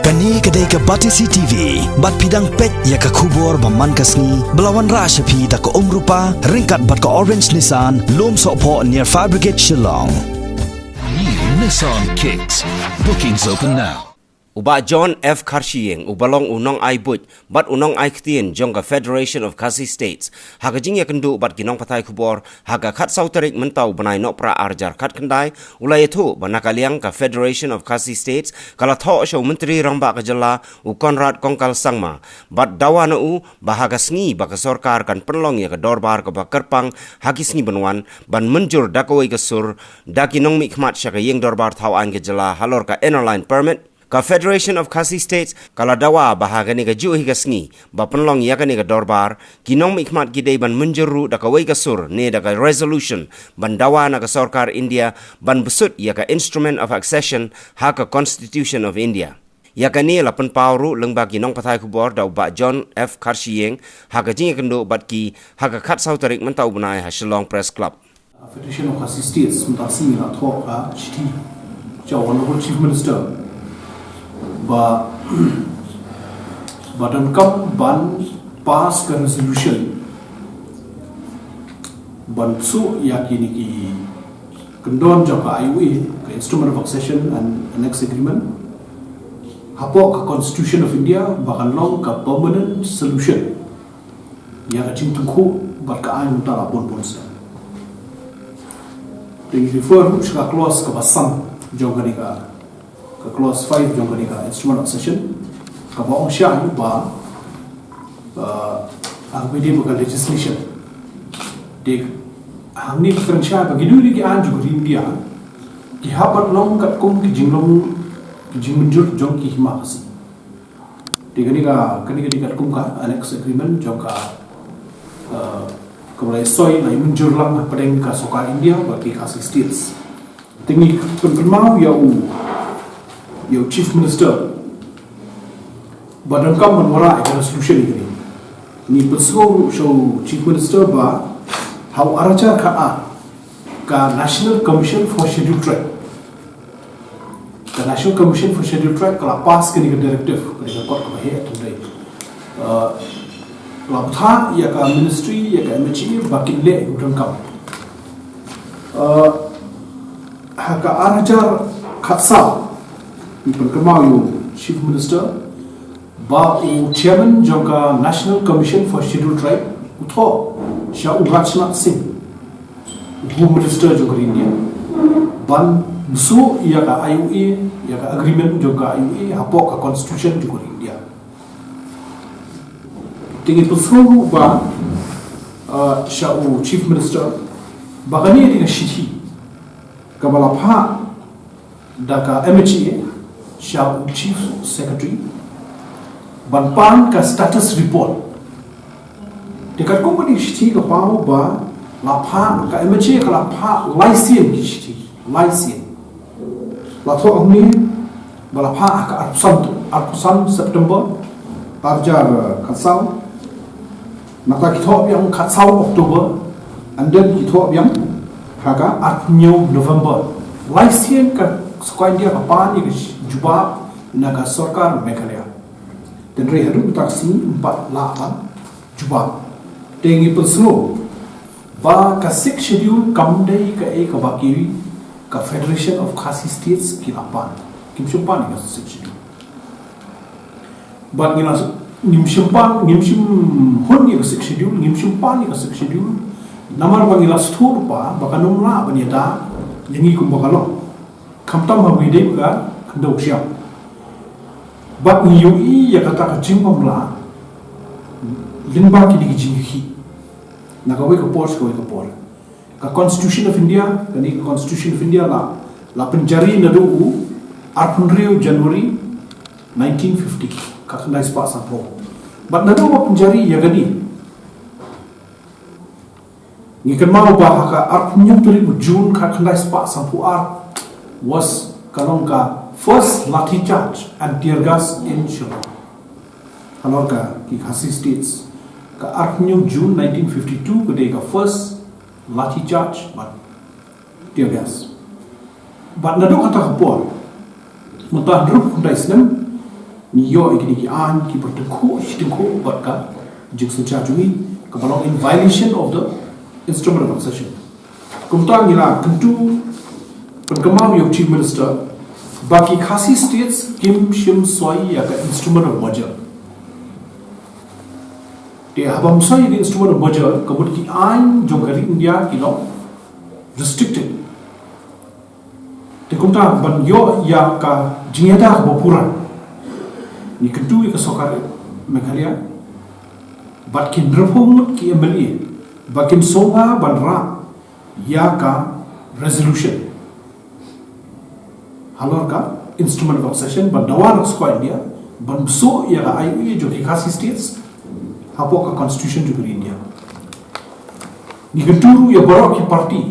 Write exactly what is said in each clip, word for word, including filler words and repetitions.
Kane ka dei ka Batesi T V, bad phi dang peit ïa ka khubor ba man ka sngi, ba la wanrah sha phi da ka Umrupa, ryngkat bad ka Orange Nissan, Lum Sohphoh near Fire Brigade Shillong. New Nissan Kicks. Bookings open now. U Bah John F Kharshiing, uba long u nongai buit bad u nongai ktien jong ka Federation of Khasi States, ha ka jingïakynduh bad ki nongpathai khubor ha ka khatsaw tarik mynta u bnai Nohprah arhajar khatkhyndai, u la ïathuh ba na ka liang ka Federation of Khasi States ka la thoh sha u Myntri Rangbah ka jylla, u Conrad Kongkal Sangma, bad dawa na u ba ha ka sngi ba ka sorkar kan pynlong ïa ka dorbar kaba kyrpang ha ki sngi ban wan, ban mynjur da kawei ka sur da ki nongmihkhmat sha ka ïing dorbar thaw aiñ ka jylla halor ka Inner Line Permit. Ka Federation of Khasi States ka la dawa ba ha kane kajuh hi ka sngi ba pynlong ïa kane ka dorbar, ki nongmihkhmat ki dei ban mynjur ruh da kawei ka sur ne da ka resolution ban dawa na ka sorkar India ban bsut ïa ka Instrument of Accession ha ka Constitution of India. Ïa kane la pynpaw ruh lyngba ki nongpathai khubor da u Bah John F Kharshiing ha ka jingïakynduh bad ki ha ka khatsaw tarik mynta u bnai ha Shillong Press Club. Federation of Khasi States mynta ka sngi la thoh ka shithi sha u Honorable Chief Minister ba, ba donkam ban pass ka resolution ban shu ïa kine ki kyndon jong ka I O A, ka Instrument of Accession and Annex Agreement, hapoh ka Constitution of India, ba kan long ka permanent solution ïa ka jingtyngkhuh bad ka aiñ mynta la bun bun snem. Te ngi refer ruh sha ka clause kaba san jong kane ka, ka clause five jong kane ka Instrument of Accession, kaba ong shai ba, uh, ha kaba ïadei bad ka legislation. Te hangne ka kren shai ba kino kino ki aiñ jong ka ri India ki hap ban long katkum ki jinglong, ki jingmynjur jong ki hima Khasi. Te kane ka, kane ka dei katkum ka Annex Agreement jong ka, uh, kaba la soi, la mynjur lang hapdeng ka sorkar India bad ki Khasi States. Te ngi pynkynmaw ïa u, ïa u Chief Minister ba donkam ban wanrah ïa ka resolution ïa kane. Ngi pynsngew ruh sha u Chief Minister ba ha u arhajar khatar ka National Commission for Scheduled Tribe, ka National Commission for Scheduled Tribe ka la pass kane ka directive, kane ka kot kaba heh, hynrei, uh, la bthah ïa ka ministry, ïa ka M H A ba kin leh ïa u donkam. Uh, ha ka arhajar khatsaw, ngi pynkynmaw ïa u Chief Minister ba u chairman jong ka National Commission for Scheduled Tribe u thoh sha u Rajnath Singh, u Home Minister jong ka ri India, ban shu ïa ka I O A, ïa ka agreement jong ka I O A hapoh ka Constitution jong ka ri India. Te ngi pynsngew ruh ba, uh, sha u Chief Minister ba kane ka dei ka shithi kaba la phah da ka M H A sha u Chief Secretary ban pan ka status report. Te katkum kane ka shithi ka paw ba la phah, ka M H A ka la phah lai sien ki shithi, lai sien. La thoh hangne ba la phah ha ka arphew san, arphew san September arhajar khatsaw. Nangta ki thoh biang khatsaw October, and then ki thoh biang ha ka arphew hynñiew November. Lai sien ka sorkar India ka pan ïa ka jubab na ka sorkar Meghalaya. Hynrei haduh mynta ka sngi ym pat lah ban jubab. Te ngi pynsngew ba ka Sixth Schedule kam dei kaei kaba ki, ka Federation of Khasi States ki la pan. Kim shym pan ïa ka Sixth Schedule. Bad ngi la, ngim shym pan, ngim shym hun ïa ka Sixth Schedule, ngim shym pan ïa ka Sixth Schedule. Namar ba ngi la sngewthuh ruh ba kan ym lah ban ïada ïa ngi kumba ka long, khamtam ha kaba ïadei bad ka khyndew kshiap. Bad ngi ïohi ïa kata ka jingbymlah lyngba kine ki jingïakhih na kawei ka por sha kawei ka por. Ka Constitution of India, kane ka Constitution of India la, la pynjari naduh u arphew hynriew January nineteen fifty, khatkhyndai spah sanphew. Bad naduh ba pynjari ïa kane, ngi kynmaw ba ha ka arphew hynñiew tarik u June khatkhyndai spah sanphew ar was, ka long ka first lathi charge and tear gas in Shillong. Halor ka ki Khasi States, ka arphew hynñiew June nineteen fifty-two ka dei ka first lathi charge bad tear gas. Bad naduh kata ka por, mynta hynriewphew khyndai snem, Ngi ïoh ïa kine ki aiñ kiba tyngkhuh shi tyngkhuh bad ka jingsynshar jong ngi kaba long in violation of the Instrument of Accession. Kumta ngi la kyntu pynkynmaw ïa u Chief Minister ba ki Khasi States kim shym soi ïa ka Instrument of Merger. Te haba ym soi ïa ka Instrument of Merger, ka mut ki aiñ jong ka ri India ki long restricted. Te kumta ban ïoh ïa ka jingïada kaba pura, ngi kyntu ïa ka sorkar Meghalaya bad ki hynriewphew ngut ki M L A ba kin sngewbha ban rah ïa ka resolution halor ka Instrument of Accession ban dawa na ka sorkar India ban bsuh ïa ka I O A jong ki Khasi States hapoh ka Constitution jong ka ri India. Ngi kyntu ruh ïa baroh ki party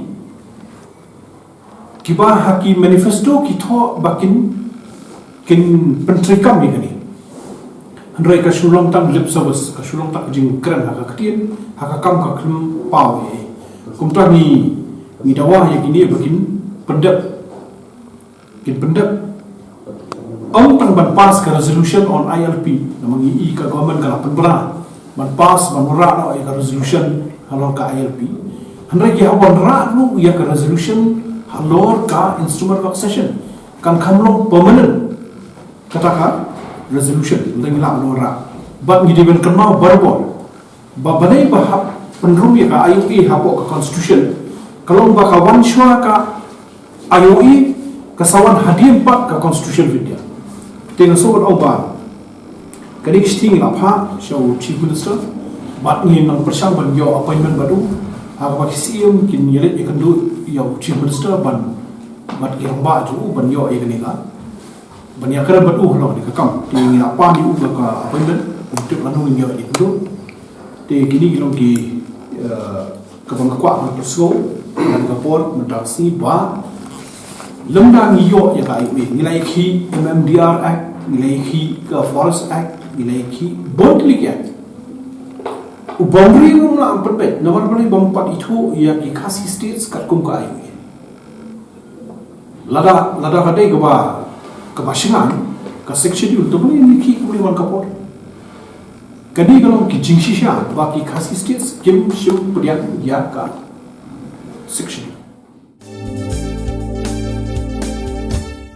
kiba ha ki manifesto ki thoh ba kin, kin pyntreikam ïa kane. Hynrei ka shu long tang lip service, ka shu long tang ka jingkren ha ka ktien, ha ka kam ka khlem paw ei ei. Kumta ngi, ngi dawa ïa kine ba kin pyndep, kin pyndep. Ym tang ban pass ka resolution on I L P, namar ngi i ka government ka la pynbna ban pass, ban wanrah noh ïa ka resolution halor ka I L P. Hynrei ki hap wanrah ruh ïa ka resolution halor ka Instrument of Accession, kan kham long permanent kata ka resolution, lada ngi lah ban wanrah. Bad ngi dei ban kynmaw barabor ba balei ba hap pynrung ïa ka I O A hapoh ka Constitution, ka long ba ka wan shuwa ka I O A, ka sa wan hadien pat ka Constitution of India. Te nga sngewbha ban ong ba kane ka shithi ngi la phah sha u Chief Minister bad ngi nang pyrshang ban ïoh appointment bad u, ha kaba ki Syiem kin ïaleit ïakynduh ïa u Chief Minister bad, bad ki rangbah jong u ban ïoh ïa kane ka, ban ïakren bad u halor kane ka kam. Te ngi la pan ïa u ka, ka appointment, ym tip lano ngin ïoh ïakynduh. Te kine ki long ki, eh, kaba nga kwah ban pynsngew ha kane ka por mynta ka sngi ba lymda ngi ïoh ïa ka I O A, ngi la ïakhih M M D R Act, ngi la ïakhih ka Forest Act, ngi la ïakhih bun tylli ki act. U boundary ruh ym lah ban pynbeit, namar balei? Ba ym pat ithuh ïa ki Khasi States katkum ka I O A. Lada, lada ka dei kaba, kaba shngaiñ ka Sixth Schedule, te balei ngi khih kumne man ka por? Kane ka long ki jingshisha ba ki Khasi States kim shym pdiang ïa ka Sixth Schedule.